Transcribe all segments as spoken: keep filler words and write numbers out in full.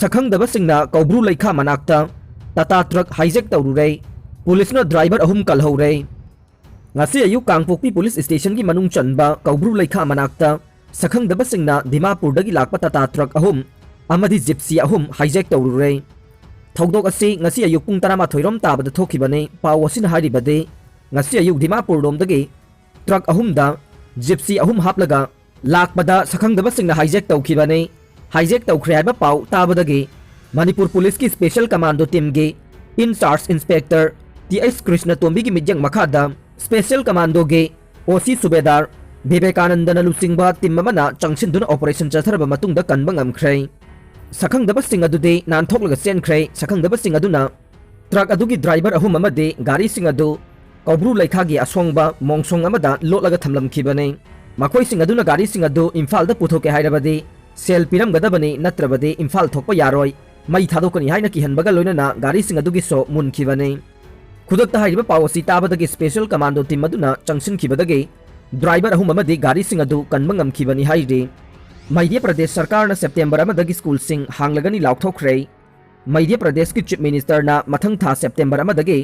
ꯁꯛꯈꯪꯗꯕꯁꯤꯡꯅ ꯀꯧꯕ꯭ꯔꯨ ꯂꯩꯈꯥ ꯃꯅꯥꯛꯇ ꯇꯥꯇꯥ ꯇ꯭ꯔꯛ ꯍꯥꯏꯖꯦꯛ ꯇꯧꯔꯨꯔꯦ꯫ ꯄꯨꯂꯤꯁꯅ ꯗ꯭ꯔꯥꯏꯚꯔ ꯑꯍꯨꯝ ꯀꯜꯍꯧꯔꯦ꯫ ꯉꯁꯤ ꯑꯌꯨꯛ ꯀꯥꯡꯄꯣꯛꯄꯤ ꯄꯨꯂꯤꯁ ꯁ꯭ꯇꯦꯁꯟꯒꯤ ꯃꯅꯨꯡ ꯆꯟꯕ ꯀꯧꯕ꯭ꯔꯨ ꯂꯩꯈꯥ ꯃꯅꯥꯛꯇ ꯁꯛꯈꯪꯗꯕꯁꯤꯡꯅ ꯗꯤꯃꯥꯄꯨꯔꯗꯒꯤ ꯂꯥꯛꯄ ꯇꯥꯇꯥ ꯇ꯭ꯔꯛ ꯑꯍꯨꯝ ꯑꯃꯗꯤ ꯖꯤꯞꯁꯤ ꯑꯍꯨꯝ ꯍꯥꯏꯖꯦꯛ ꯇꯧꯔꯨꯔꯦ꯫ ꯊꯧꯗꯣꯛ ꯑꯁꯤ ꯉꯁꯤ ꯑꯌꯨꯛ ꯄꯨꯡ ꯇꯔꯥꯃꯥꯊꯣꯏ ꯔꯣꯝ ꯇꯥꯕꯗ ꯊꯣꯛꯈꯤꯕꯅꯤ꯫ ꯄꯥꯎ ꯑꯁꯤꯅ ꯍꯥꯏꯔꯤꯕꯗꯤ, ꯉꯁꯤ ꯑꯌꯨꯛ ꯗꯤꯃꯥꯄꯨꯔ ꯂꯣꯝꯗꯒꯤ ꯇ꯭ꯔꯛ ꯑꯍꯨꯝꯗ ꯖꯤꯞꯁꯤ ꯑꯍꯨꯝ ꯍꯥꯞꯂꯒ ꯂꯥꯛꯄꯗ ꯁꯛꯈꯪꯗꯕꯁꯤꯡꯅ ꯍꯥꯏꯖꯦꯛ ꯇꯧꯈꯤꯕꯅꯤ꯫ ꯍꯥꯏꯖꯦꯛ ꯇꯧꯈ꯭ꯔꯦ ꯍꯥꯏꯕ ꯄꯥꯎ ꯇꯥꯕꯗꯒꯤ ꯃꯅꯤꯄꯨꯔ ꯄꯨꯂꯤꯁꯀꯤ ꯁ꯭ꯄꯦꯁꯦꯜ ꯀꯃꯥꯟꯗꯣ ꯇꯤꯝꯒꯤ ꯏꯟ ꯆꯥꯔꯖ ꯏꯟꯁꯄꯦꯛꯇꯔ ꯇꯤ ꯑꯩꯆ ꯀ꯭ꯔꯤꯁꯅꯇꯣꯝꯕꯤꯒꯤ ꯃꯤꯠꯌꯦꯡ ꯃꯈꯥꯗ ꯁ꯭ꯄꯦꯁꯦꯜ ꯀꯃꯥꯟꯗꯣꯒꯤ ꯑꯣ ꯁꯤ ꯁꯨꯕꯦꯗꯥꯔ ꯕꯤꯕꯦꯀꯥꯅꯟꯗꯅ ꯂꯨꯆꯤꯡꯕ ꯇꯤꯝ ꯑꯃꯅ ꯆꯪꯁꯤꯟꯗꯨꯅ ꯑꯣꯄꯔꯦꯁꯟ ꯆꯠꯊꯔꯕ ꯃꯇꯨꯡꯗ ꯀꯟꯕ ꯉꯝꯈ꯭ꯔꯦ꯫ ꯁꯛꯈꯪꯗꯕꯁꯤꯡ ꯑꯗꯨꯗꯤ ꯅꯥꯟꯊꯣꯛꯂꯒ ꯆꯦꯟꯈ꯭ꯔꯦ꯫ ꯁꯛꯈꯪꯗꯕꯁꯤꯡ ꯑꯗꯨꯅ ꯇ꯭ꯔꯛ ꯑꯗꯨꯒꯤ ꯗ꯭ꯔꯥꯏꯚꯔ ꯑꯍꯨꯝ ꯑꯃꯗꯤ ꯒꯥꯔꯤꯁꯤꯡ ꯑꯗꯨ ꯀꯧꯕ꯭ꯔꯨ ꯂꯩꯈꯥꯒꯤ ꯑꯁꯣꯡꯕ ꯃꯣꯡꯁꯣꯡ ꯑꯃꯗ ꯂꯣꯠꯂꯒ ꯊꯝꯂꯝꯈꯤꯕꯅꯤ꯫ ꯃꯈꯣꯏꯁꯤꯡ ꯑꯗꯨꯅ ꯒꯥꯔꯤꯁꯤꯡ ꯑꯗꯨ ꯏꯝꯐꯥꯜꯗ ꯄꯨꯊꯣꯛꯀꯦ ꯍꯥꯏꯔꯕꯗꯤ ꯁꯦꯜ ꯄꯤꯔꯝꯒꯗꯕꯅꯤ, ꯅꯠꯇ꯭ꯔꯕꯗꯤ ꯏꯝꯐꯥꯜ ꯊꯣꯛꯄ ꯌꯥꯔꯣꯏ, ꯃꯩ ꯊꯥꯗꯣꯛꯀꯅꯤ ꯍꯥꯏꯅ ꯀꯤꯍꯟꯕꯒ ꯂꯣꯏꯅꯅ ꯒꯥꯔꯤꯁꯤꯡ ꯑꯗꯨꯒꯤꯁꯨ ꯃꯨꯟꯈꯤꯕꯅꯤ꯫ ꯈꯨꯗꯛꯇ ꯍꯥꯏꯔꯤꯕ ꯄꯥꯎ ꯑꯁꯤ ꯇꯥꯕꯗꯒꯤ ꯁ꯭ꯄꯦꯁꯦꯜ ꯀꯃꯥꯟꯗꯣ ꯇꯤꯝ ꯑꯗꯨꯅ ꯆꯪꯁꯤꯟꯈꯤꯕꯗꯒꯤ ꯗ꯭ꯔꯥꯏꯚꯔ ꯑꯍꯨꯝ ꯑꯃꯗꯤ ꯒꯥꯔꯤꯁꯤꯡ ꯑꯗꯨ ꯀꯟꯕ ꯉꯝꯈꯤꯕꯅꯤ ꯍꯥꯏꯔꯤ꯫ ꯃꯙ꯭ꯌ ꯄ꯭ꯔꯗꯦꯁ ꯁꯔꯀꯥꯔꯅ ꯁꯦꯞꯇꯦꯝꯕꯔ ꯑꯃꯗꯒꯤ ꯁ꯭ꯀꯨꯜꯁꯤꯡ ꯍꯥꯡꯂꯒꯅꯤ ꯂꯥꯎꯊꯣꯛꯈ꯭ꯔꯦ꯫ ꯃꯙ꯭ꯌ ꯄ꯭ꯔꯗꯦꯁꯀꯤ ꯆꯤꯐ ꯃꯤꯅꯤꯁꯇꯔꯅ ꯃꯊꯪ ꯊꯥ ꯁꯦꯞꯇꯦꯝꯕꯔ ꯑꯃꯗꯒꯤ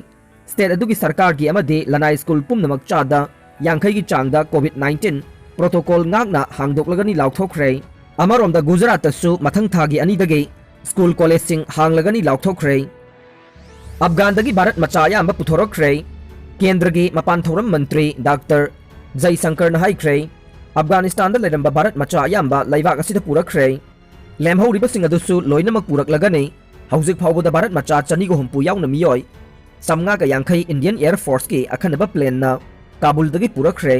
ꯁ꯭ꯇꯦꯠ ꯑꯗꯨꯒꯤ ꯁꯔꯀꯥꯔꯒꯤ ꯑꯃꯗꯤ ꯂꯅꯥꯏ ꯁ꯭ꯀꯨꯜ ꯄꯨꯝꯅꯃꯛ ꯆꯥꯗ ꯌꯥꯡꯈꯩꯒꯤ ꯆꯥꯡꯗ ꯀꯣꯚꯤꯗ ꯅꯥꯏꯟꯇꯤꯟ ꯄ꯭ꯔꯣꯇꯣꯀꯣꯜ ꯉꯥꯛꯅ ꯍꯥꯡꯗꯣꯛꯂꯒꯅꯤ ꯂꯥꯎꯊꯣꯛꯈ꯭ꯔꯦ꯫ ꯑꯃꯔꯣꯝꯗ ꯒꯨꯖꯔꯥꯠꯇꯁꯨ ꯃꯊꯪ ꯊꯥꯒꯤ ꯑꯅꯤꯗꯒꯤ ꯁ꯭ꯀꯨꯜ ꯀꯣꯂꯦꯖꯁꯤꯡ ꯍꯥꯡꯂꯒꯅꯤ ꯂꯥꯎꯊꯣꯛꯈ꯭ꯔꯦ꯫ ꯑꯐꯒꯥꯟꯗꯒꯤ ꯚꯥꯔꯠ ꯃꯆꯥ ꯑꯌꯥꯝꯕ ꯄꯨꯊꯣꯔꯛꯈ꯭ꯔꯦ꯫ ꯀꯦꯟꯗ꯭ꯔꯒꯤ ꯃꯄꯥꯟ ꯊꯧꯔꯝ ꯃꯟꯇ꯭ꯔꯤ ꯗꯥꯛꯇꯔ ꯖꯩꯁꯪꯀꯔꯅ ꯍꯥꯏꯈ꯭ꯔꯦ, ꯑꯐꯒꯥꯅꯤꯁꯇꯥꯟꯗ ꯂꯩꯔꯝꯕ ꯚꯥꯔꯠ ꯃꯆꯥ ꯑꯌꯥꯝꯕ ꯂꯩꯕꯥꯛ ꯑꯁꯤꯗ ꯄꯨꯔꯛꯈ꯭ꯔꯦ꯫ ꯂꯦꯝꯍꯧꯔꯤꯕꯁꯤꯡ ꯑꯗꯨꯁꯨ ꯂꯣꯏꯅꯃꯛ ꯄꯨꯔꯛꯂꯒꯅꯤ꯫ ꯍꯧꯖꯤꯛ ꯐꯥꯎꯕꯗ ꯚꯥꯔꯠ ꯃꯆꯥ ꯆꯅꯤꯒ ꯍꯨꯝꯐꯨ ꯌꯥꯎꯅ ꯃꯤꯑꯣꯏ ꯆꯥꯝꯃꯉꯥꯒ ꯌꯥꯡꯈꯩ ꯏꯟꯗꯤꯌꯟ ꯑꯦꯌꯔ ꯐꯣꯔꯁꯀꯤ ꯑꯈꯟꯅꯕ ꯄ꯭ꯂꯦꯟꯅ ꯀꯥꯕꯨꯜꯗꯒꯤ ꯄꯨꯔꯛꯈ꯭ꯔꯦ꯫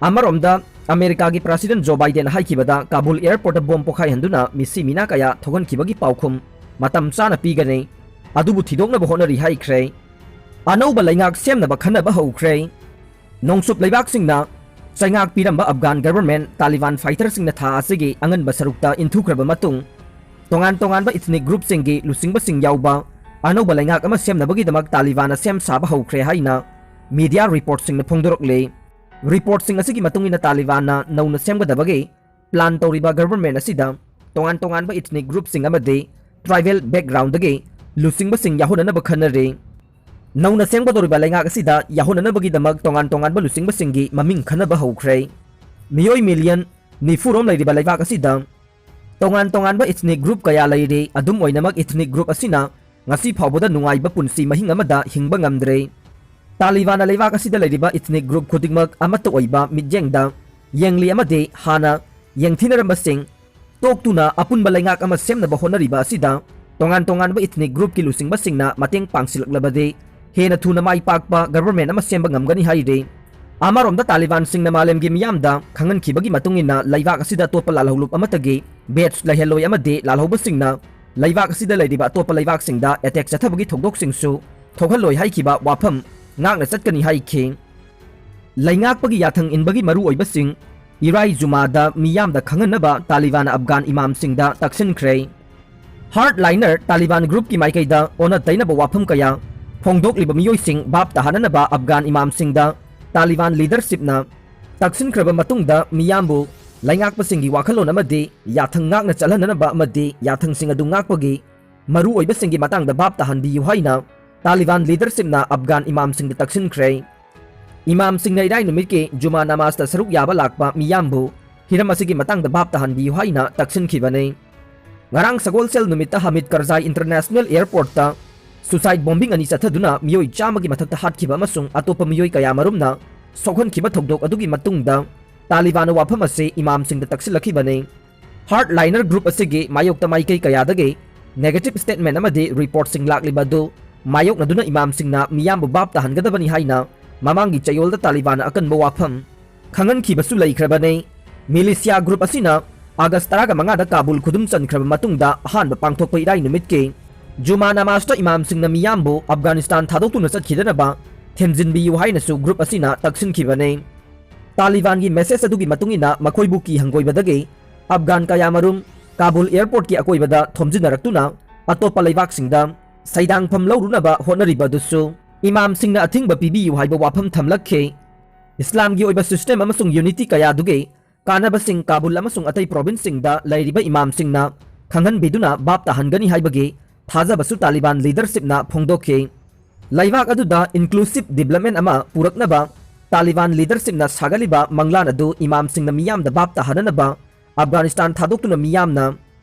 ꯑꯃꯔꯣꯝꯗ, ꯑꯃꯦꯔꯤꯀꯥꯒꯤ ꯄ꯭ꯔꯁꯤꯗꯦꯟꯠ ꯖꯣ ꯕꯥꯏꯗꯦꯟ ꯍꯥꯏꯈꯤꯕꯗ ꯀꯥꯕꯨꯜ ꯑꯦꯌꯔꯄꯣꯔꯠꯇ ꯕꯣꯝ ꯄꯣꯈꯥꯏꯍꯟꯗꯨꯅ ꯃꯤꯁꯤ ꯃꯤꯅꯥ ꯀꯌꯥ ꯊꯣꯛꯍꯟꯈꯤꯕꯒꯤ ꯄꯥꯎꯈꯨꯝ ꯃꯇꯝ ꯆꯥꯅ ꯄꯤꯒꯅꯤ, ꯑꯗꯨꯕꯨ ꯊꯤꯗꯣꯛꯅꯕ ꯍꯣꯠꯅꯔꯤ ꯍꯥꯏꯈ꯭ꯔꯦ꯫ ꯑꯅꯧꯕ ꯂꯩꯉꯥꯛ ꯁꯦꯝꯅꯕ ꯈꯟꯅꯕ ꯍꯧꯈ꯭ꯔꯦ꯫ ꯅꯣꯡꯆꯨꯞ ꯂꯩꯕꯥꯛꯁꯤꯡꯅ ꯆꯩꯉꯥꯛ ꯄꯤꯔꯝꯕ ꯑꯐꯒꯥꯟ ꯒꯚꯔꯟꯃꯦꯟꯠ ꯇꯥꯂꯤꯕꯥꯟ ꯐꯥꯏꯇꯔꯁꯤꯡꯅ ꯊꯥ ꯑꯁꯤꯒꯤ ꯑꯉꯟꯕ ꯁꯔꯨꯛꯇ ꯏꯟꯊꯨꯈ꯭ꯔꯕ ꯃꯇꯨꯡ, ꯇꯣꯉꯥꯟ ꯇꯣꯉꯥꯟꯕ ꯏꯊꯅꯤꯛ ꯒ꯭ꯔꯨꯞꯁꯤꯡꯒꯤ ꯂꯨꯆꯤꯡꯕꯁꯤꯡ ꯌꯥꯎꯕ ꯑꯅꯧꯕ ꯂꯩꯉꯥꯛ ꯑꯃ ꯁꯦꯝꯅꯕꯒꯤꯗꯃꯛ ꯇꯥꯂꯤꯕꯥꯟꯅ ꯁꯦꯝ ꯁꯥꯕ ꯍꯧꯈ꯭ꯔꯦ ꯍꯥꯏꯅ ꯃꯤꯗꯤꯌꯥ ꯔꯤꯄꯣꯔꯠꯁꯤꯡꯅ ꯐꯣꯡꯗꯣꯔꯛꯂꯤ꯫ ꯔꯤꯄꯣꯔꯠꯁꯤꯡ ꯑꯁꯤꯒꯤ ꯃꯇꯨꯡ ꯏꯟꯅ ꯇꯥꯂꯤꯕꯥꯟꯅ ꯅꯧꯅ ꯁꯦꯝꯒꯗꯕꯒꯤ ꯄ꯭ꯂꯥꯟ ꯇꯧꯔꯤꯕ ꯒꯚꯔꯟꯃꯦꯟꯠ ꯑꯁꯤꯗ ꯇꯣꯉꯥꯟ ꯇꯣꯉꯥꯟꯕ ethnic groupꯁꯤꯡ ꯑꯃꯗꯤ tribal backgroundꯗꯒꯤ ꯂꯨꯆꯤꯡꯕꯁꯤꯡ ꯌꯥꯎꯍꯟꯅꯅꯕ ꯈꯟꯅꯔꯤ꯫ ꯅꯧꯅ ꯁꯦꯝꯒꯗꯧꯔꯤꯕ ꯂꯩꯉꯥꯛ ꯑꯁꯤꯗ ꯌꯥꯎꯍꯟꯅꯅꯕꯒꯤꯗꯃꯛ ꯇꯣꯉꯥꯟ ꯇꯣꯉꯥꯟꯕ ꯂꯨꯆꯤꯡꯕꯁꯤꯡꯒꯤ ꯃꯃꯤꯡ ꯈꯟꯅꯕ ꯍꯧꯈ꯭ꯔꯦ꯫ ꯃꯤꯑꯣꯏ million ꯅꯤꯐꯨ ꯔꯣꯝ ꯂꯩꯔꯤꯕ ꯂꯩꯕꯥꯛ ꯑꯁꯤꯗ ꯇꯣꯉꯥꯟ ꯇꯣꯉꯥꯟꯕ ethnic group ꯀꯌꯥ ꯂꯩꯔꯤ꯫ ꯑꯗꯨꯝ ꯑꯣꯏꯅꯃꯛ, ethnic group ꯑꯁꯤꯅ ꯉꯁꯤ ꯐꯥꯎꯕꯗ ꯅꯨꯡꯉꯥꯏꯕ ꯄꯨꯟꯁꯤ ꯃꯍꯤꯡ ꯑꯃꯗ ꯍꯤꯡꯕ ꯉꯝꯗ꯭ꯔꯦ꯫ ꯇꯥꯂꯤꯕꯥꯟꯅ ꯂꯩꯕꯥꯛ ꯑꯁꯤꯗ ꯂꯩꯔꯤꯕ ethnic group ꯈꯨꯗꯤꯡꯃꯛ ꯑꯃꯠꯇ ꯑꯣꯏꯕ ꯃꯤꯠꯌꯦꯡꯗ ꯌꯦꯡꯂꯤ ꯑꯃꯗꯤ ꯍꯥꯟꯅ ꯌꯦꯡꯊꯤꯅꯔꯝꯕꯁꯤꯡ ꯇꯣꯛꯇꯨꯅ ꯑꯄꯨꯟꯕ ꯂꯩꯉꯥꯛ ꯑꯃ ꯁꯦꯝꯅꯕ ꯍꯣꯠꯅꯔꯤꯕ ꯑꯁꯤꯗ ꯇꯣꯉꯥꯟ ꯇꯣꯉꯥꯟꯕ ethnic groupꯀꯤ ꯂꯨꯆꯤꯡꯕꯁꯤꯡꯅ ꯃꯇꯦꯡ ꯄꯥꯡꯁꯤꯜꯂꯛꯂꯕꯗꯤ ꯍꯦꯟꯅ ꯊꯨꯅ ꯃꯥꯏ ꯄꯥꯛꯄ government ꯑꯃ ꯁꯦꯝꯕ ꯉꯝꯒꯅꯤ ꯍꯥꯏꯔꯤ꯫ ꯑꯃꯔꯣꯝꯗ, ꯇꯥꯂꯤꯕꯥꯟꯁꯤꯡꯅ ꯃꯥꯂꯦꯝꯒꯤ ꯃꯤꯌꯥꯝꯗ ꯈꯪꯍꯟꯈꯤꯕꯒꯤ ꯃꯇꯨꯡ ꯏꯟꯅ, ꯂꯩꯕꯥꯛ ꯑꯁꯤꯗ ꯑꯇꯣꯞꯄ ꯂꯥꯜꯍꯧꯂꯨꯞ ꯑꯃꯠꯇꯒꯤ badge ꯂꯩꯍꯜꯂꯣꯏ ꯑꯃꯗꯤ ꯂꯥꯜꯍꯧꯕꯁꯤꯡꯅ ꯂꯩꯕꯥꯛ ꯑꯁꯤꯗ ꯂꯩꯔꯤꯕ ꯑꯇꯣꯞꯄ ꯂꯩꯕꯥꯛꯁꯤꯡꯗ attack ꯆꯠꯊꯕꯒꯤ ꯊꯧꯗꯣꯛꯁꯤꯡꯁꯨ ꯊꯣꯛꯍꯜꯂꯣꯏ ꯍꯥꯏꯈꯤꯕ ꯋꯥꯐꯝ ꯉꯥꯛꯅ ꯆꯠꯀꯅꯤ ꯍꯥꯏꯈꯤ꯫ ꯂꯩꯉꯥꯛꯄꯒꯤ ꯌꯥꯊꯪ ꯏꯟꯕꯒꯤ ꯃꯔꯨꯑꯣꯏꯕꯁꯤꯡ ꯏꯔꯥꯏ ꯖꯨꯃꯥꯗ ꯃꯤꯌꯥꯝꯗ ꯈꯪꯍꯟꯅꯕ ꯇꯥꯂꯤꯕꯥꯟꯅ ꯑꯐꯒꯥꯟ ꯏꯃꯥꯝꯁꯤꯡꯗ ꯇꯛꯁꯤꯟꯈ꯭ꯔꯦ꯫ Hardliner ꯇꯥꯂꯤꯕꯥꯟ groupꯀꯤ ꯃꯥꯏꯀꯩꯗ ꯑꯣꯟꯅ ꯇꯩꯅꯕ ꯋꯥꯐꯝ ꯀꯌꯥ ꯐꯣꯡꯗꯣꯛꯂꯤꯕ ꯃꯤꯑꯣꯏꯁꯤꯡ ꯚꯥꯞ ꯇꯥꯍꯟꯅꯅꯕ ꯑꯐꯒꯥꯟ ꯏꯃꯥꯝꯁꯤꯡꯗ ꯇꯥꯂꯤꯕꯥꯟ leadershipꯅ ꯇꯛꯁꯤꯟꯈ꯭ꯔꯕ ꯃꯇꯨꯡꯗ ꯃꯤꯌꯥꯝꯕꯨ ꯂꯩꯉꯥꯛꯄꯁꯤꯡꯒꯤ ꯋꯥꯈꯜꯂꯣꯟ ꯑꯃꯗꯤ ꯌꯥꯊꯪ ꯉꯥꯛꯅ ꯆꯠꯍꯟꯅꯅꯕ ꯑꯃꯗꯤ ꯌꯥꯊꯪꯁꯤꯡ ꯑꯗꯨ ꯉꯥꯛꯄꯒꯤ ꯃꯔꯨꯑꯣꯏꯕꯁꯤꯡꯒꯤ ꯃꯇꯥꯡꯗ ꯚꯥꯞ ꯇꯥꯍꯟꯕꯤꯌꯨ ꯍꯥꯏꯅ ꯇꯥꯂꯤꯕꯥꯟ leadershipꯅ ꯑꯐꯒꯥꯟ ꯏꯃꯥꯝꯁꯤꯡꯗ ꯇꯛꯁꯤꯟꯈ꯭ꯔꯦ꯫ ꯏꯃꯥꯝꯁꯤꯡꯅ ꯏꯔꯥꯏ ꯅꯨꯃꯤꯠꯀꯤ ꯖꯨꯃꯥ ꯅꯃꯥꯖꯇ ꯁꯔꯨꯛ ꯌꯥꯕ ꯂꯥꯛꯄ ꯃꯤꯌꯥꯝꯕꯨ ꯍꯤꯔꯝ ꯑꯁꯤꯒꯤ ꯃꯇꯥꯡꯗ ꯚꯥꯞ ꯇꯥꯍꯟꯕꯤꯌꯨ ꯍꯥꯏꯅ ꯇꯛꯁꯤꯟꯈꯤꯕꯅꯤ꯫ ꯉꯔꯥꯡ ꯁꯒꯣꯜꯁꯦꯜ ꯅꯨꯃꯤꯠꯇ ꯍꯥꯃꯤꯗ ꯀꯔꯖꯥꯏ International Airportꯇ suicide bombing ꯑꯅꯤ ꯆꯠꯊꯗꯨꯅ ꯃꯤꯑꯣꯏ ꯆꯥꯝꯃꯒꯤ ꯃꯊꯛꯇ ꯍꯥꯠꯈꯤꯕ ꯑꯃꯁꯨꯡ ꯑꯇꯣꯞꯄ ꯃꯤꯑꯣꯏ ꯀꯌꯥ ꯃꯔꯨꯝꯅ ꯁꯣꯛꯍꯟꯈꯤꯕ ꯊꯧꯗꯣꯛ ꯑꯗꯨꯒꯤ ꯃꯇꯨꯡꯗ ꯇꯥꯂꯤꯕꯥꯟꯅ ꯋꯥꯐꯝ ꯑꯁꯤ ꯏꯃꯥꯝꯁꯤꯡꯗ ꯇꯛꯁꯤꯜꯂꯛꯈꯤꯕꯅꯤ꯫ Hardliner group ꯑꯁꯤꯒꯤ ꯃꯥꯌꯣꯛꯇ ꯃꯥꯏꯀꯩ ꯀꯌꯥꯗꯒꯤ negative statement ꯑꯃꯗꯤ reportꯁꯤꯡ ꯂꯥꯛꯂꯤꯕ ꯑꯗꯨ ꯃꯥꯌꯣꯛꯅꯗꯨꯅ ꯏꯃꯥꯝꯁꯤꯡꯅ ꯃꯤꯌꯥꯝꯕꯨ ꯚꯥꯞ ꯇꯥꯍꯟꯒꯗꯕꯅꯤ ꯍꯥꯏꯅ ꯃꯃꯥꯡꯒꯤ ꯆꯌꯣꯜꯗ ꯇꯥꯂꯤꯕꯥꯟꯅ ꯑꯀꯟꯕ ꯋꯥꯐꯝ ꯈꯪꯍꯟꯈꯤꯕꯁꯨ ꯂꯩꯈ꯭ꯔꯕꯅꯤ꯫ Militia group ꯑꯁꯤꯅ August ꯇꯔꯥꯒ ꯃꯉꯥꯗ ꯀꯥꯕꯨꯜ ꯈꯨꯗꯨꯝ ꯆꯟꯈ꯭ꯔꯕ ꯃꯇꯨꯡꯗ ꯑꯍꯥꯟꯕ ꯄꯥꯡꯊꯣꯛꯄ ꯏꯔꯥꯏ ꯅꯨꯃꯤꯠꯀꯤ ꯖꯨꯃꯥ ꯅꯃꯥꯖꯇ ꯏꯃꯥꯝꯁꯤꯡꯅ ꯃꯤꯌꯥꯝꯕꯨ ꯑꯐꯒꯥꯅꯤꯁꯇꯥꯟ ꯊꯥꯗꯣꯛꯇꯨꯅ ꯆꯠꯈꯤꯗꯅꯕ ꯊꯦꯝꯖꯤꯟꯕꯤꯌꯨ ꯍꯥꯏꯅꯁꯨ group ꯑꯁꯤꯅ ꯇꯛꯁꯤꯟꯈꯤꯕꯅꯤ꯫ ꯇꯥꯂꯤꯕꯥꯟꯒꯤ message ꯑꯗꯨꯒꯤ ꯃꯇꯨꯡ ꯏꯟꯅ ꯃꯈꯣꯏꯕꯨ ꯀꯤ ꯍꯪꯒꯣꯏꯕꯗꯒꯤ ꯑꯐꯒꯥꯟ ꯀꯌꯥꯃꯔꯨꯝ ꯀꯥꯕꯨꯜ airportꯀꯤ ꯑꯀꯣꯏꯕꯗ ꯊꯣꯝꯖꯤꯟꯅꯔꯛꯇꯨꯅ ꯑꯇꯣꯞꯄ ꯂꯩꯕꯥꯛꯁꯤꯡꯗ ꯁꯩꯗꯥꯡꯐꯝ ꯂꯧꯔꯨꯅꯕ ꯍꯣꯠꯅꯔꯤꯕ ꯑꯗꯨꯁꯨ ꯏꯃꯥꯝꯁꯤꯡꯅ ꯑꯊꯤꯡꯕ ꯄꯤꯕꯤꯌꯨ ꯍꯥꯏꯕ ꯋꯥꯐꯝ ꯊꯝꯂꯛꯈꯤ꯫ ꯏꯁꯂꯥꯝꯒꯤ ꯑꯣꯏꯕ system ꯑꯃꯁꯨꯡ unity ꯀꯌꯥꯗꯨꯒꯤ ꯀꯥꯟꯅꯕꯁꯤꯡ ꯀꯥꯕꯨꯜ ꯑꯃꯁꯨꯡ ꯑꯇꯩ provinceꯁꯤꯡꯗ ꯂꯩꯔꯤꯕ ꯏꯃꯥꯝꯁꯤꯡꯅ ꯈꯪꯍꯟꯕꯤꯗꯨꯅ ꯚꯥꯞ ꯇꯥꯍꯟꯒꯅꯤ ꯍꯥꯏꯕꯒꯤ ꯊꯥꯖꯕꯁꯨ ꯇꯥꯂꯤꯕꯥꯟ leadershipꯅ ꯐꯣꯡꯗꯣꯛꯈꯤ꯫ ꯂꯩꯕꯥꯛ ꯑꯗꯨꯗ inclusive development ꯑꯃ ꯄꯨꯔꯛꯅꯕ ꯇꯥꯂꯤꯕꯥꯟ leadershipꯅ ꯁꯥꯒꯠꯂꯤꯕ ꯃꯪꯂꯥꯟ ꯑꯗꯨ ꯏꯃꯥꯝꯁꯤꯡꯅ ꯃꯤꯌꯥꯝꯗ ꯚꯥꯞ ꯇꯥꯍꯟꯅꯅꯕ ꯑꯐꯒꯥꯅꯤꯁꯇꯥꯟ ꯊꯥꯗꯣꯛꯇꯨꯅ ꯃꯤꯌꯥꯝꯅ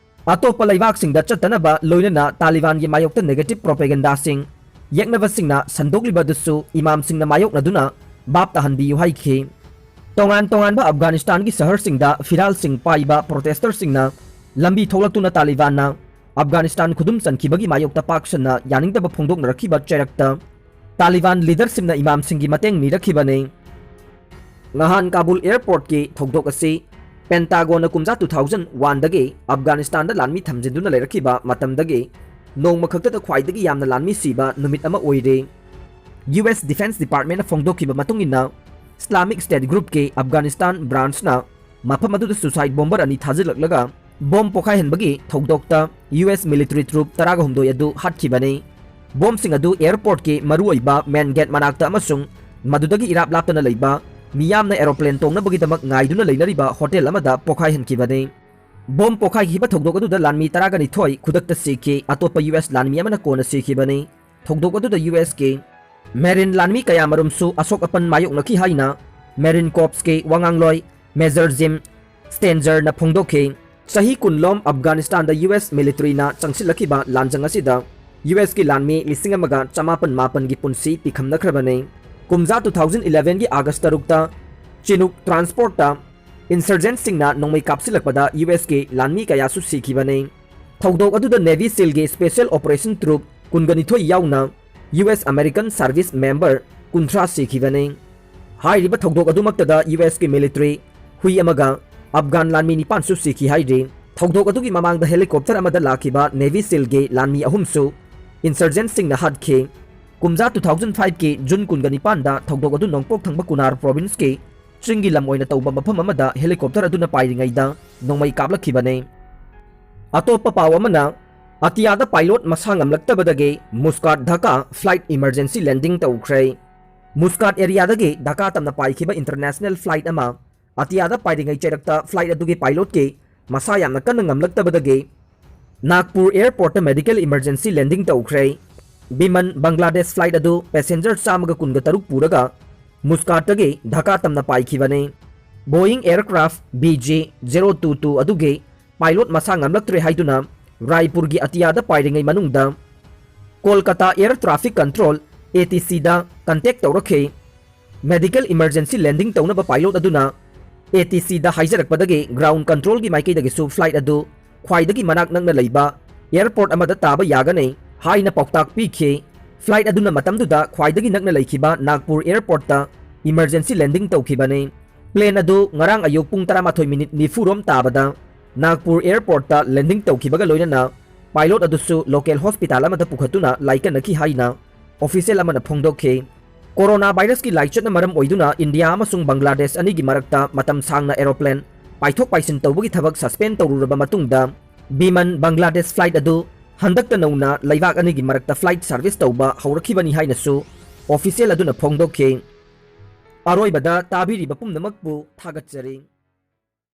ꯑꯇꯣꯞꯄ ꯂꯩꯕꯥꯛꯁꯤꯡꯗ ꯆꯠꯇꯅꯕ, ꯂꯣꯏꯅꯅ ꯇꯥꯂꯤꯕꯥꯟꯒꯤ ꯃꯥꯌꯣꯛꯇ negative propagandaꯁꯤꯡ ꯌꯦꯛꯅꯕꯁꯤꯡꯅ ꯁꯟꯗꯣꯛꯂꯤꯕ ꯑꯗꯨꯁꯨ ꯏꯃꯥꯝꯁꯤꯡꯅ ꯃꯥꯌꯣꯛꯅꯗꯨꯅ ꯚꯥꯞ ꯇꯥꯍꯟꯕꯤꯌꯨ ꯍꯥꯏꯈꯤ꯫ ꯇꯣꯉꯥꯟ ꯇꯣꯉꯥꯟꯕ ꯑꯐꯒꯥꯅꯤꯁꯇꯥꯟꯒꯤ ꯁꯍꯔꯁꯤꯡꯗ ꯐꯤꯔꯥꯜꯁꯤꯡ ꯄꯥꯏꯕ protesterꯁꯤꯡꯅ ꯂꯝꯕꯤ ꯊꯣꯛꯂꯛꯇꯨꯅ ꯇꯥꯂꯤꯕꯥꯟꯅ ꯑꯐꯒꯥꯅꯤꯁꯇꯥꯟ ꯈꯨꯗꯨꯝ ꯆꯟꯈꯤꯕꯒꯤ ꯃꯥꯌꯣꯛꯇ ꯄꯥꯛ ꯁꯟꯅ ꯌꯥꯅꯤꯡꯗꯕ ꯐꯣꯡꯗꯣꯛꯅꯔꯛꯈꯤꯕ ꯆꯩꯔꯛꯇ ꯇꯥꯂꯤꯕꯥꯟ leadershipꯅ ꯏꯃꯥꯝꯁꯤꯡꯒꯤ ꯃꯇꯦꯡ ꯅꯤꯔꯛꯈꯤꯕꯅꯤ꯫ ꯉꯍꯥꯟ ꯀꯥꯕꯨꯜ airportꯀꯤ ꯊꯧꯗꯣꯛ ꯑꯁꯤ Pentagonꯅ ꯀꯨꯝꯖꯥ two thousand oneꯗꯒꯤ ꯑꯐꯒꯥꯅꯤꯁꯇꯥꯟꯗ ꯂꯥꯟꯃꯤ ꯊꯝꯖꯤꯟꯗꯨꯅ ꯂꯩꯔꯛꯈꯤꯕ ꯃꯇꯝꯗꯒꯤ ꯅꯣꯡꯃ ꯈꯛꯇꯗ ꯈ꯭ꯋꯥꯏꯗꯒꯤ ꯌꯥꯝꯅ ꯂꯥꯟꯃꯤ ꯁꯤꯕ ꯅꯨꯃꯤꯠ ꯑꯃ ꯑꯣꯏꯔꯦ꯫ US Defence Departmentꯅ ꯐꯣꯡꯗꯣꯛꯈꯤꯕ ꯃꯇꯨꯡ ꯏꯟꯅ, Islamic State groupꯀꯤ ꯑꯐꯒꯥꯅꯤꯁꯇꯥꯟ branchꯅ ꯃꯐꯝ ꯑꯗꯨꯗ suicide bomber ꯑꯅꯤ ꯊꯥꯖꯤꯜꯂꯛꯂꯒ bomb ꯄꯣꯈꯥꯏꯍꯟꯕꯒꯤ ꯊꯧꯗꯣꯛꯇ US military troop ꯇꯔꯥꯒ ꯍꯨꯝꯗꯣꯏ ꯑꯗꯨ ꯍꯥꯠꯈꯤꯕꯅꯤ꯫ Bombꯁꯤꯡ ꯑꯗꯨ airportꯀꯤ ꯃꯔꯨꯑꯣꯏꯕ main gate ꯃꯅꯥꯛꯇ ꯑꯃꯁꯨꯡ ꯃꯗꯨꯗꯒꯤ ꯏꯔꯥꯞ ꯂꯥꯞꯇꯅ ꯂꯩꯕ ꯃꯤꯌꯥꯝꯅ aeroplane ꯇꯣꯡꯅꯕꯒꯤꯗꯃꯛ ꯉꯥꯏꯗꯨꯅ ꯂꯩꯅꯔꯤꯕ hotel ꯑꯃꯗ ꯄꯣꯈꯥꯏꯍꯟꯈꯤꯕꯅꯤ꯫ Bomb ꯄꯣꯈꯥꯏꯈꯤꯕ ꯊꯧꯗꯣꯛ ꯑꯗꯨꯗ ꯂꯥꯟꯃꯤ ꯇꯔꯥꯒ ꯅꯤꯊꯣꯏ ꯈꯨꯗꯛꯇ ꯁꯤꯈꯤ, ꯑꯇꯣꯞꯄ US ꯂꯥꯟꯃꯤ ꯑꯃꯅ ꯀꯣꯟꯅ ꯁꯤꯈꯤꯕꯅꯤ꯫ ꯊꯧꯗꯣꯛ ꯑꯗꯨꯗ USꯀꯤ Marine ꯂꯥꯟꯃꯤ ꯀꯌꯥꯃꯔꯨꯝꯁꯨ ꯑꯁꯣꯛ ꯑꯄꯟ ꯃꯥꯌꯣꯛꯅꯈꯤ ꯍꯥꯏꯅ Marine Corpsꯀꯤ ꯋꯥꯉꯥꯡꯂꯣꯏ Major Jim Stengerꯅ ꯐꯣꯡꯗꯣꯛꯈꯤ꯫ ꯆꯍꯤ ꯀꯨꯟ ꯂꯣꯝ ꯑꯐꯒꯥꯅꯤꯁꯇꯥꯟꯗ US militaryꯅ ꯆꯪꯁꯤꯜꯂꯛꯈꯤꯕ ꯂꯥꯟꯖꯪ ꯑꯁꯤꯗ USꯀꯤ ꯂꯥꯟꯃꯤ ꯂꯤꯁꯤꯡ ꯑꯃꯒ ꯆꯃꯥꯄꯟ ꯃꯥꯄꯟꯒꯤ ꯄꯨꯟꯁꯤ ꯄꯤꯈꯝꯅꯈ꯭ꯔꯕꯅꯤ꯫ ꯀꯨꯝꯖꯥ two thousand elevenꯒꯤ August ꯇꯔꯨꯛꯇ Chinook transportꯇ insurgentꯁꯤꯡꯅ ꯅꯣꯡꯃꯩ ꯀꯥꯞꯁꯤꯜꯂꯛꯄꯗ USꯀꯤ ꯂꯥꯟꯃꯤ ꯀꯌꯥꯁꯨ ꯁꯤꯈꯤꯕꯅꯤ꯫ ꯊꯧꯗꯣꯛ ꯑꯗꯨꯗ Navy SEALꯒꯤ special operation troop ꯀꯨꯟꯒ ꯅꯤꯊꯣꯏ ꯌꯥꯎꯅ US American service member ꯀꯨꯟꯊ꯭ꯔꯥ ꯁꯤꯈꯤꯕꯅꯤ꯫ ꯍꯥꯏꯔꯤꯕ ꯊꯧꯗꯣꯛ ꯑꯗꯨꯃꯛꯇꯗ USꯀꯤ military ꯍꯨꯏ ꯑꯃꯒ ꯑꯐꯒꯥꯟ ꯂꯥꯟꯃꯤ ꯅꯤꯄꯥꯟꯁꯨ ꯁꯤꯈꯤ ꯍꯥꯏꯔꯤ꯫ ꯊꯧꯗꯣꯛ ꯑꯗꯨꯒꯤ ꯃꯃꯥꯡꯗ helicopter ꯑꯃꯗ ꯂꯥꯛꯈꯤꯕ Navy SEALꯒꯤ ꯂꯥꯟꯃꯤ ꯑꯍꯨꯝꯁꯨ insurgentꯁꯤꯡꯅ ꯍꯥꯠꯈꯤ꯫ ꯀꯨꯝꯖꯥ two thousand fiveꯀꯤ June ꯀꯨꯟꯒ ꯅꯤꯄꯥꯟꯗ ꯊꯧꯗꯣꯛ ꯑꯗꯨ ꯅꯣꯡꯄꯣꯛ ꯊꯪꯕ ꯀꯨꯅꯥꯔ provinceꯀꯤ ꯆꯤꯡꯒꯤ ꯂꯝ ꯑꯣꯏꯅ ꯇꯧꯕ ꯃꯐꯝ ꯑꯃꯗ helicopter ꯑꯗꯨꯅ ꯄꯥꯏꯔꯤꯉꯩꯗ ꯅꯣꯡꯃꯩ ꯀꯥꯞꯂꯛꯈꯤꯕꯅꯤ꯫ ꯑꯇꯣꯞꯄ ꯄꯥꯎ ꯑꯃꯅ, ꯑꯇꯤꯌꯥꯗ pilot ꯃꯁꯥ ꯉꯝꯂꯛꯇꯕꯗꯒꯤ Muscat Dhaka flight emergency landing ꯇꯧꯈ꯭ꯔꯦ꯫ Muscat areaꯗꯒꯤ ꯙꯥꯀꯥ ꯇꯝꯅ ꯄꯥꯏꯈꯤꯕ international flight ꯑꯃ ꯑꯇꯤꯌꯥꯗ ꯄꯥꯏꯔꯤꯉꯩ ꯆꯩꯔꯛꯇ flight ꯑꯗꯨꯒꯤ pilotꯀꯤ ꯃꯁꯥ ꯌꯥꯝꯅ ꯀꯟꯅ ꯉꯝꯂꯛꯇꯕꯗꯒꯤ ꯅꯥꯒꯄꯨꯔ airportꯇ medical emergency landing ꯇꯧꯈ꯭ꯔꯦ꯫ ꯕꯤꯃꯟ ꯕꯪꯒ꯭ꯂꯥꯗꯦꯁ flight ꯑꯗꯨ passenger ꯆꯥꯝꯃꯒ ꯀꯨꯟꯒ ꯇꯔꯨꯛ ꯄꯨꯔꯒ ꯃꯨꯁꯀꯥꯠꯇꯒꯤ ꯙꯥꯀꯥ ꯇꯝꯅ ꯄꯥꯏꯈꯤꯕꯅꯤ꯫ Boeing aircraft B J zero two two ꯑꯗꯨꯒꯤ pilot ꯃꯁꯥ ꯉꯝꯂꯛꯇ꯭ꯔꯦ ꯍꯥꯏꯗꯨꯅ ꯔꯥꯏꯄꯨꯔꯒꯤ ꯑꯇꯤꯌꯥꯗ ꯄꯥꯏꯔꯤꯉꯩ ꯃꯅꯨꯡꯗ Kolkata air traffic control, A T Cꯗ contact ꯇꯧꯔꯛꯈꯤ꯫ Medical emergency landing ꯇꯧꯅꯕ pilot ꯑꯗꯨꯅ A T Cꯗ ꯍꯥꯏꯖꯔꯛꯄꯗꯒꯤ ground controlꯒꯤ ꯃꯥꯏꯀꯩꯗꯒꯤꯁꯨ flight ꯑꯗꯨ ꯈ꯭ꯋꯥꯏꯗꯒꯤ ꯃꯅꯥꯛ ꯅꯛꯅ ꯂꯩꯕ airport ꯑꯃꯗ ꯇꯥꯕ ꯌꯥꯒꯅꯤ ꯍꯥꯏꯅ ꯄꯥꯎꯇꯥꯛ ꯄꯤꯈꯤ꯫ Flight ꯑꯗꯨꯅ ꯃꯇꯝꯗꯨꯗ ꯈ꯭ꯋꯥꯏꯗꯒꯤ ꯅꯛꯅ ꯂꯩꯈꯤꯕ ꯅꯥꯒꯄꯨꯔ airportꯇ emergency landing ꯇꯧꯈꯤꯕꯅꯤ꯫ Plane ꯑꯗꯨ ꯉꯔꯥꯡ ꯑꯌꯨꯛ ꯄꯨꯡ ꯇꯔꯥꯃꯥꯊꯣꯏ minute ꯅꯤꯐꯨ ꯔꯣꯝ ꯇꯥꯕꯗ ꯅꯥꯒꯄꯨꯔ airportꯇ landing ꯇꯧꯈꯤꯕꯒ ꯂꯣꯏꯅꯅ pilot ꯑꯗꯨꯁꯨ local hospital ꯑꯃꯗ ꯄꯨꯈꯠꯇꯨꯅ ꯂꯥꯏꯀꯠꯅꯈꯤ ꯍꯥꯏꯅ official ꯑꯃꯅ ꯐꯣꯡꯗꯣꯛꯈꯤ꯫ Corona virusꯀꯤ ꯂꯥꯏꯆꯠꯅ ꯃꯔꯝ ꯑꯣꯏꯗꯨꯅ ꯏꯟꯗꯤꯌꯥ ꯑꯃꯁꯨꯡ ꯕꯪꯒ꯭ꯂꯥꯗꯦꯁ ꯑꯅꯤꯒꯤ ꯃꯔꯛꯇ ꯃꯇꯝ ꯁꯥꯡꯅ aeroplane ꯄꯥꯏꯊꯣꯛ ꯄꯥꯏꯁꯤꯟ ꯇꯧꯕꯒꯤ ꯊꯕꯛ suspend ꯇꯧꯔꯨꯔꯕ ꯃꯇꯨꯡꯗ ꯕꯤꯃꯟ ꯕꯪꯒ꯭ꯂꯥꯗꯦꯁ flight ꯑꯗꯨ ꯍꯟꯗꯛꯇ ꯅꯧꯅ ꯂꯩꯕꯥꯛ ꯑꯅꯤꯒꯤ ꯃꯔꯛꯇ flight service ꯇꯧꯕ ꯍꯧꯔꯛꯈꯤꯕꯅꯤ ꯍꯥꯏꯅꯁꯨ official ꯑꯗꯨꯅ ꯐꯣꯡꯗꯣꯛꯈꯤ꯫ ꯑꯔꯣꯏꯕꯗ ꯇꯥꯕꯤꯔꯤꯕ ꯄꯨꯝꯅꯃꯛꯄꯨ ꯊꯥꯒꯠꯆꯔꯤ꯫